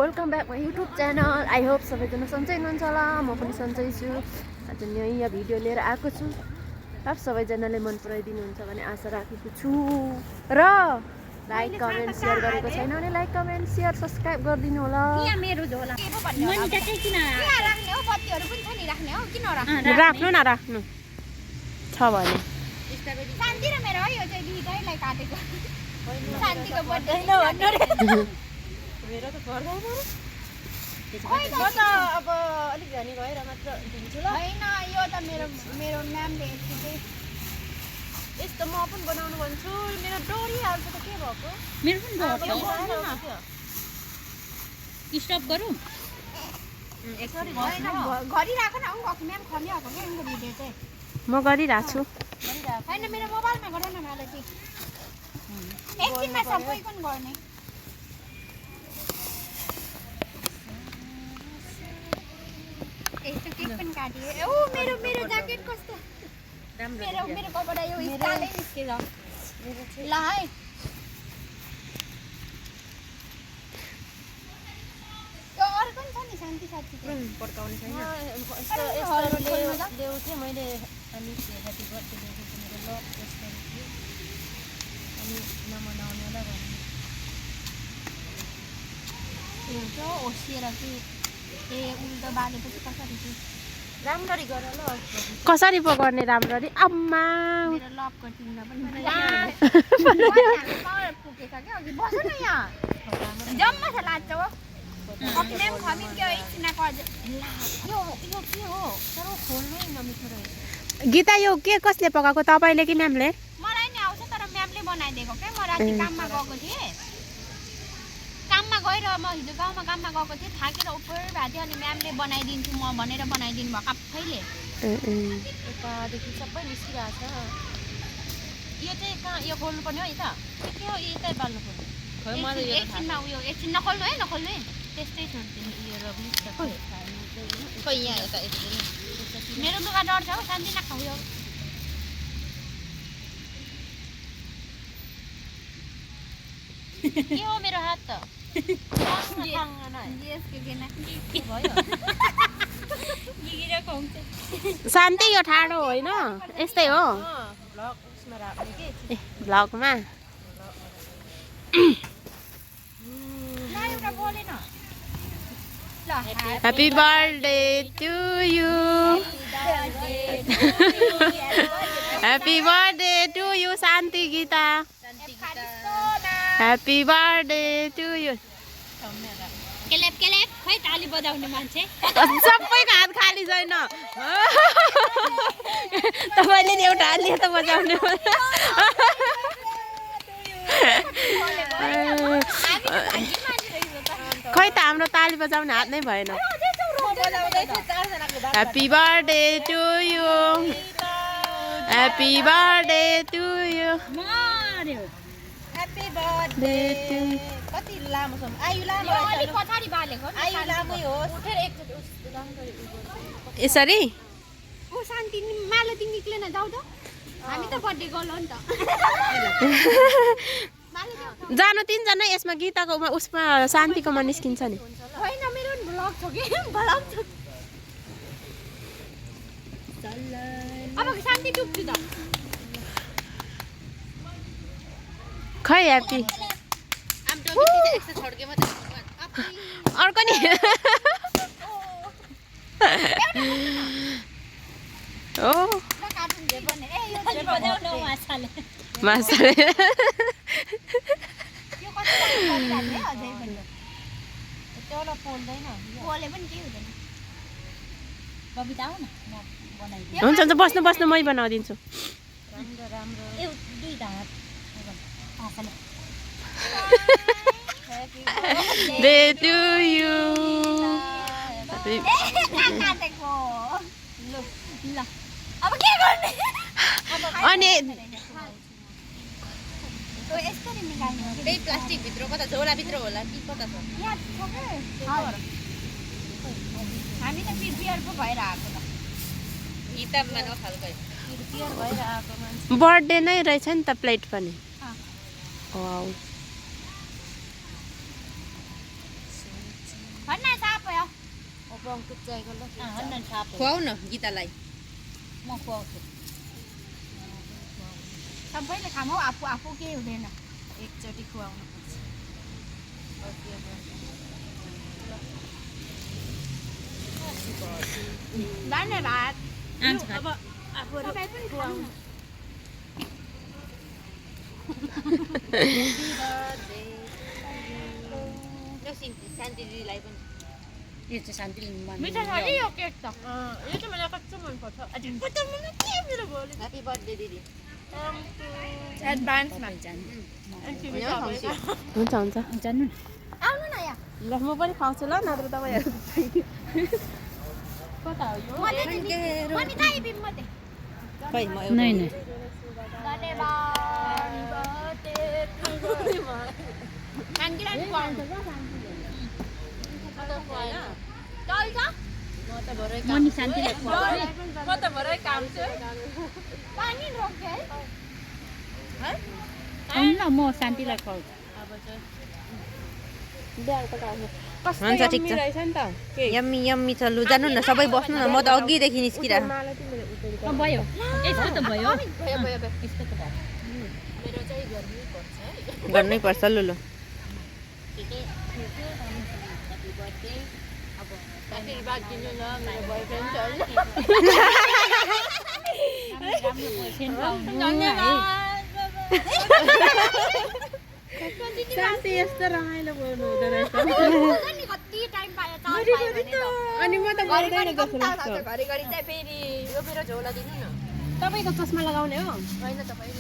Welcome back my YouTube channel. I hope सबैजना सन्चै हुनुहुन्छ होला। म पनि सन्चै छु। आज नयाँ भिडियो लिएर आएको छु। अब सबैजनाले मन पराइदिनुहुन्छ भने आशा राखेको छु। र लाइक कमेन्ट सेयर गरेको छैन भने लाइक कमेन्ट सेयर सब्सक्राइब गरिदिनु होला। राख्नु न राख्नु छ भने शान्ति र मेरो यो चाहिँ दुईटैलाई काटेको शान्तिको बर्थडे हैन भन्नु रे मेरो त पर्दैन म त अब अलिक झनी गएर मात्र दिन्छु ल। हैन यो त मेरो म्यामले यस्तो म पनि बनाउनु भन्छु। मेरो डोरिहाल्छ त के भएको मेरो पनि गर्छ स्टप गरौँ यसरी हैन गरिराख न उनको म्याम खलिआको के उनको भिडियो चाहिँ म गरिरहेको छु। हैन मेरो मोबाइलमा गर न मलाई चाहिँ एकछिनमा सबै पनि गर्ने यस्तो केक पनि काटिए ओ मेरो ज्याकेट कस्तो मेरो कपडा यो स्टाइलै निस्केछ ल है यो अर्को नि छ नि शान्ति साथी पड्काउने छैन ल्याउँथेँ मैले अनि ह्याप्पी बर्थडे ल्याउँथेँ मेरो लभ त्यसमा थियो अनि नमनाउनेलाई भन्नु हुन्छ होसिएर कि ए उल्टो बालेपछि कसरी चाहिँ राम्ररी गर ल। कसरी पो गर्ने राम्ररी आम्मा मेरो लभको टिममा पनि पुगेछ क्या अघि बस न यहाँ जम्मा छ लान्छ हो म्याम खमिन क्या एकछिनको अझ यो के हो तर खोल्नै नमिठो रहेछ। गीता यो के कसले पकाएको तपाईले कि म्यामले? मलाई नि आउँछ तर म्यामले बनाइदिएको क्या म राति काममा गएको थिएँ काममा गएर म हिजो गाउँमा काममा गएको थिएँ थाकेर उपर भएको थियो अनि म्यामले बनाइदिन्छु म भनेर बनाइदिनु भयो आफैले यतादेखि सबै निस्किरहेको छ। यो चाहिँ कहाँ यो खोल्नुपर्ने हो यता के हो यतै बाल्नु पर्ने एकछिनमा उयो एकछिन नखोल्नु है त्यस्तै छोडिदिनु यो खै यहाँ यता मेरो लुगा डढ्छ हो शान्ति नखाऊ यो के हो मेरो हात त शान्ति यो ठाडो होइन यस्तै हो भ्लगमा happy birthday to you happy birthday to you Shanti Gita happy birthday to you केलेप खै ताली बजाउने मान्छे सबैको हात खाली छैन तपाईँले नि एउटा हातले त बजाउने खै त हाम्रो ताली बजाउने हात नै भएन। Happy birthday to you happy birthday to you happy birthday कति लामो छ आयु लामो अलि पछाडी बालेको आयु लामै हो उठेर एकचोटी यसरी ओ शान्ति मालती निक्लेन जाऊ त हामी त बर्थडे गर्नु नि त जानु तिनजना यसमा गीताको उसमा शान्तिकोमा निस्किन्छ नि होइन मेरो नि भ्लग छ कि भ्लग छ अब शान्ति डुब्छु त खै ह्याप्पी अर्को नि ओ माछाले हुन्छ हुन्छ बस्नु मै बनाइदिन्छु। Day to you. अब के गर्ने अनि यसरी निकाल्ने हो त्यही प्लास्टिक भित्र कता झोला भित्र होला कि कता छ यहाँ छ के हामी त प्रिपेयर पो भएर आएको त किताबमा नखालकै प्रिपेयर भएर आएको मान्छे बर्थडे नै रहेछ नि त प्लेट पनि वाउ खुवाउ न गीतालाई म खुवाउँछु सबैले खाम हौ आफू आफू केही हुँदैन एकचोटि खुवाउनु धन्यवाद अब तपाईँ पनि खुवाउनु शान्ति दिदीलाई पनि यो चाहिँ शान्ति लिनु मन मिठो छ नि यो केक त यो चाहिँ मलाई कस्तो मनपर्छ ह्यापी बर्थडे दिदी एडभान्समा हुन्छ हुन्छ जान्नु आउनु न यहाँ ल म पनि खुवाउँछु ल नत्र तपाईँहरू कता हो यो मनी खाइ बिम मते खै म नै नै धन्यवाद शान्तिलाई खुवाउनु चल्छ मनी शान्तिलाई खुवाउँछु कता भरै काम चाहिँ पानी रोक्छ है आउनु न म शान्तिलाई खुवाउँछु हुन्छ ठिक छ यम्मी यम्मी छ लु जानु न सबै बस्नु न म त अघिदेखि निस्किरहेको भयो यसको त भयो यसको त भयो मेरो चाहिँ गर्नै पर्छ लु लु आशीर्वाद दिनु न मेरो बोयफ्रेन्ड छ शान्ति यस्तो रमाइलो बोल्नु हुँदो रहेछ कति टाइम पायो अनि म त गर्दैन जस्तो लाग्छ घरिघरि चाहिँ फेरि यो मेरो झोला दिनु न तपाईँको चस्मा लगाउने हो होइन तपाईँ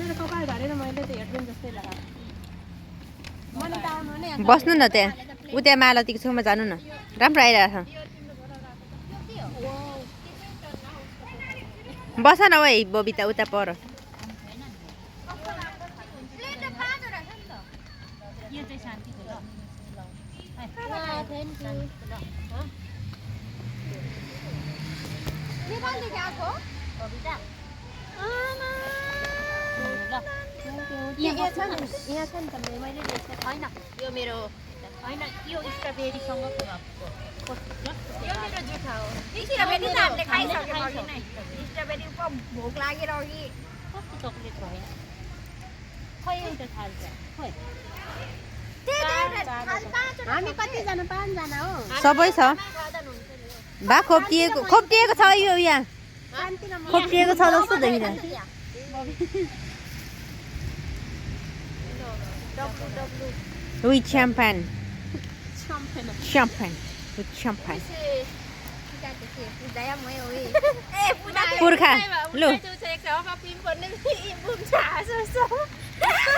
मेरो कपाल झरेर मैले त हेडफोन जस्तै लगाएको मलाई त आउनु नै बस्नु न त्यहाँ उ त्यहाँ मालतीको छेउमा जानु न राम्रो आइरहेको छ बस न है बबिता उता पर यो चाहिँ शान्तिको ल नेपालदेखि आएको यहाँ छ नि त मैले होइन यो मेरो होइन यो स्ट्रबेरीसँगको यो मेरो जुठा हो स्ट्रबेरी त हामीले खाइसक्यौँ अघि नै स्ट्रबेरीको भोक लागेर अघि कस्तो चक्लेट भयो खै एउटा थाल्छ खै हामी कतिजना 5 जना हो सबै छ बा खोप्टिएको छ यो यहाँ खोप्टिएको छ जस्तो देखिरहेको with champagne with champagne पुर्खा लु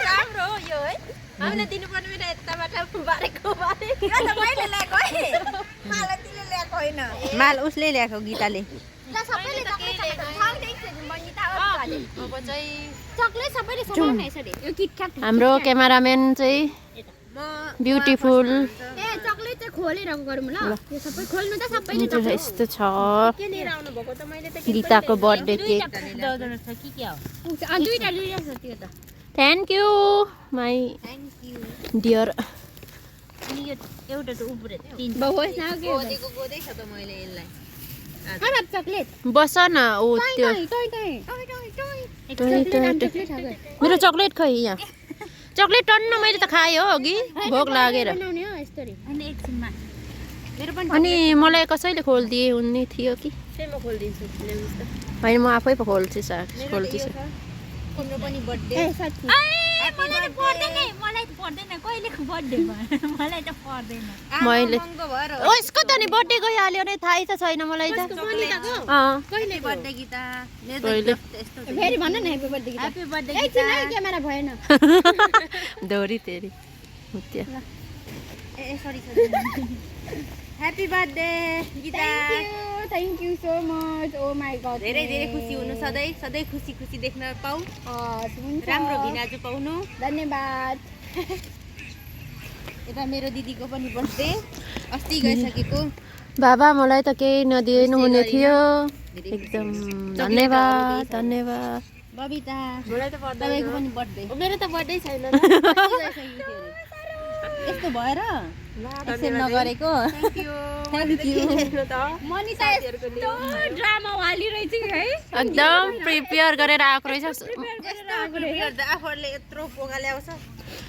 राम्रो हो यो है हामीले दिनुपर्ने मेरो यताबाट बारेको मैले ल्याएको है मालतीले ल्याएको होइन माल उसले ल्याएको गीताले सबैले अब चाहिँ चक्लेट सबैले समान यसरी यो किटक्याट हाम्रो क्यामेराम्यान चाहिँ ब्युटिफुल ए चक्लेट चाहिँ खोलेर गरौँ ल यो सबै खोल्नु त सबैले यस्तो छ के लिएर आउनु भएको त मैले त गीताको बर्थडे केक दर्जन छ कि क्या हो दुईटा लिइरहेको छ त्यो त थ्याङ्क यू माई डियर अनि यो एउटा त उब्रे तीन बहुस् न के गोदेको गोदै छ त मैले यसलाई खाना चक्लेट बस न ऊ त्यो मेरो चक्लेट खै यहाँ चक्लेट टन्न मैले त खाएँ हो अघि भोक लागेर बनाउने हो यसरी अनि एकछिनमा मेरो पनि अनि मलाई कसैले खोलिदिए हुने थियो कि म खोलिदिन्छु ल्याउनुहोस् त होइन म आफै पो खोल्छु खोल्छु तिम्रो पनि बर्थडे मलाई पर्दैन मलाई पर्दैन कहिलेको बर्थडे भयो मलाई त पर्दैन मैले महँगो भएर ओ यसको त नि बर्थडे गइहाल्यो नै थाहै त छैन मलाई त कहिले बर्थडे गीता कहिले? यस्तो फेरि भन न happy birthday Gita happy birthday एकछिन है क्यामेरा भएन दोरी तेरी हुत्या ए sorry happy birthday Gita thank you so much oh my god धेरै धेरै खुसी हुनु सधैँ खुसी खुसी देख्न पाऊ राम्रो भिनाजु पाउनु धन्यवाद यता मेरो दिदीको पनि बर्थडे अस्ति गइसकेको बाबा मलाई त केही नदिनु हुने थियो एकदम धन्यवाद धन्यवाद बबिता मलाई त तपाईँको पनि बर्थडे मेरो त बर्थडे छैन यस्तो भएर एक्सेप्ट नगरेको मनिषा यस्तो ड्रामा वाली रहेछ कि है एकदम प्रिपेयर गरेर आएको रहेछ आफूहरूले यत्रो पोका ल्याउँछ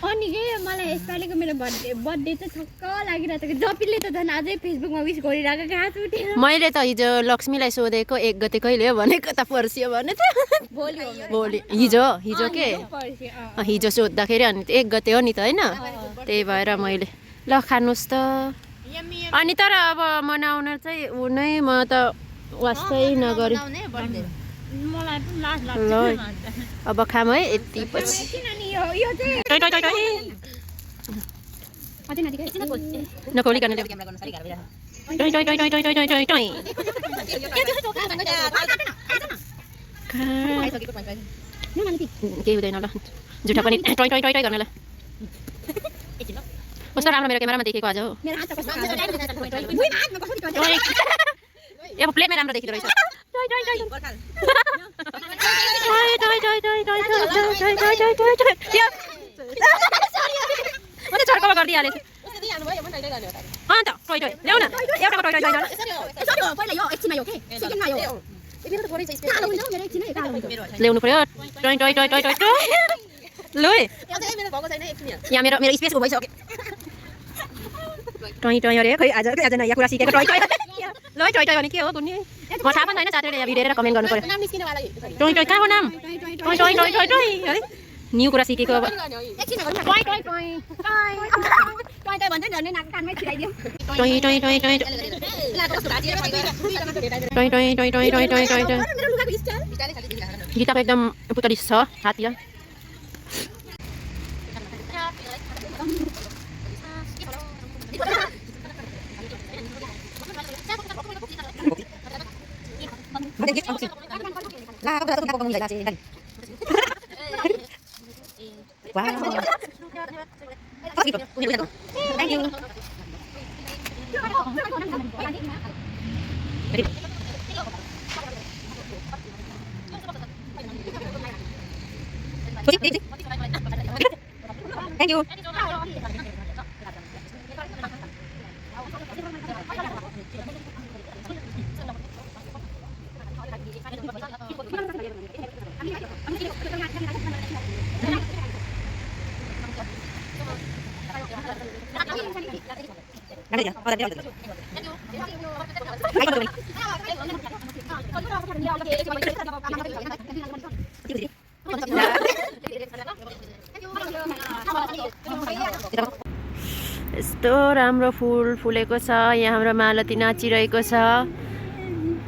अनि के मलाई यसपालिको मेरो बर्थडे चाहिँ छक्क लागिरहेको थियो जपिले त झन् अझै फेसबुकमा विस गरिरहेको घाँस उठेर मैले त हिजो लक्ष्मीलाई सोधेको 1 गते कहिले हो भनेको त पर्सियो भने त भोलि हिजो के हिजो सोद्धाखेरि अनि 1 गते हो नि त होइन त्यही भएर मैले ल खानुहोस् त अनि तर अब मनाउन चाहिँ नै म त वास्तै नगरी मलाई पनि लाज लाग्छ ल अब खाम है यति पछि नखोली गर्न केही हुँदैन ल झुटा पनि टोय टोय टोय टोय गर्न ल कस्तो राम्रो मेरो क्यामेरामा देखेको आज हो अब प्लेटमै राम्रो देखिँदो रहेछ चर्कामा गरिदिइहालेछु अन्त टोय टोय ल्याउ न एउटा टोय टोय ल्याउनु पर्यो toy toy toy toy toy ल यहाँ मेरो स्पेस भइसक्यो टोय टोय अरे खै आज नयाँ कुरा सिकेको टोय टोय ल टोय टोय भने के हो कुनै म थाहा पनि छैन साथीहरूले यहाँ भिडियो हेरेर कमेन्ट गर्नु पर्यो टोय टोय कहाँ हो नाम toy toy toy toy toy अरे न्यू कुरा सिकेको अब toy toy toy toy toy toy toy गीताको एकदम पुतली छ हाततिर Thank you. यस्तो राम्रो फुल फुलेको छ यहाँ हाम्रो मालती नाचिरहेको छ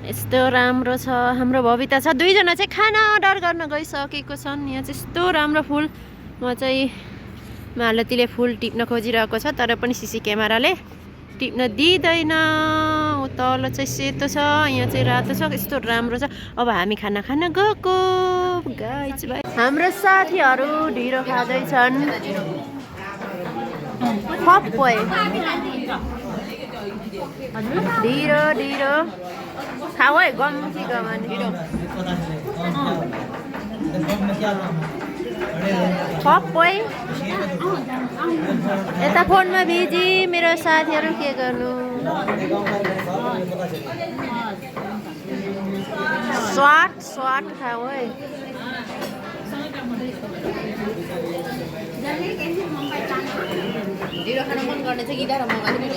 यस्तो राम्रो छ हाम्रो भविता छ दुईजना चाहिँ खाना अर्डर गर्न गइसकेको छन् यहाँ चाहिँ यस्तो राम्रो फुल म चाहिँ मालतीले फुल टिप्न खोजिरहेको छ तर पनि सिसी क्यामेराले टिप्न दिँदैन तल चाहिँ सेतो छ यहाँ चाहिँ रातो छ यस्तो राम्रो छ अब हामी खाना खान गएको गाइस भाइ हाम्रो साथीहरू ढिँडो खाँदैछन् खप्पै ढिँडो ढिँडो खाऊ है गम्ती गमाने खप्पै यता फोनमा बिजी मेरो साथीहरू के गर्नु स्वाट स्वाट खाऊ है ढिँडो खान मन गर्ने चाहिँ गिटार मगाएको